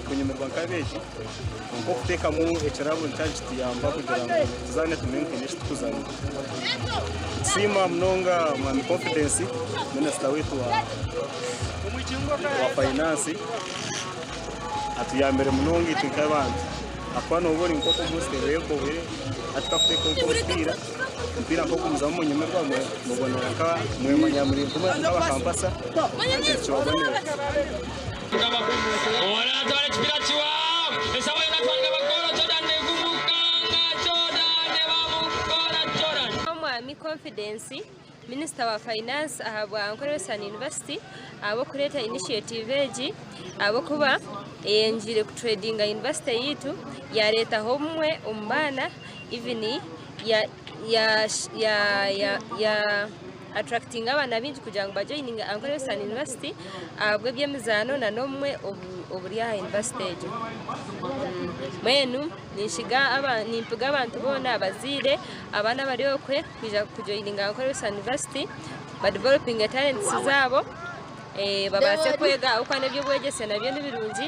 Okunyumirwa nk'abeegi kwonka okuteekamu ekirabo nikyo nikituyamba kugira ngu tuzaane tumanye ngu haine eki turikuzaana. Nitusiima munonga Mwami Confidence minisita waitu wa finance atuyambire munonga itwe nk'abantu ahakuba nooba ori nk'oku omu hositeri hati kakuteekaho nk'omupiira, omupiira nk'ogumizamu munyumirwa mubonera nka mwemanya muri nk'abakampasa nikibabonera. Omwami Confidence, Minisita wa Finance ahabwa Ankole Western University ahabw'okureeta initiative egi ahabw'okuba eyengire kuturedinga yunivasite yaitu yareetaho obumwe omu baana even ya ya attractinga abaana baingi kugira ngu bajoyininge Ankole Western University ahabw'eby'emizaano n'obumwe oburi aha yunivasite egyo. Mbwenu nimpiga abantu boona abazaire, abaana abari okwe kwija kujoyininga Ankole Western University badevelopinge talents zaabo babaase kwega ahabw'okuba n'eby'obwegyese nabyo ni birungi.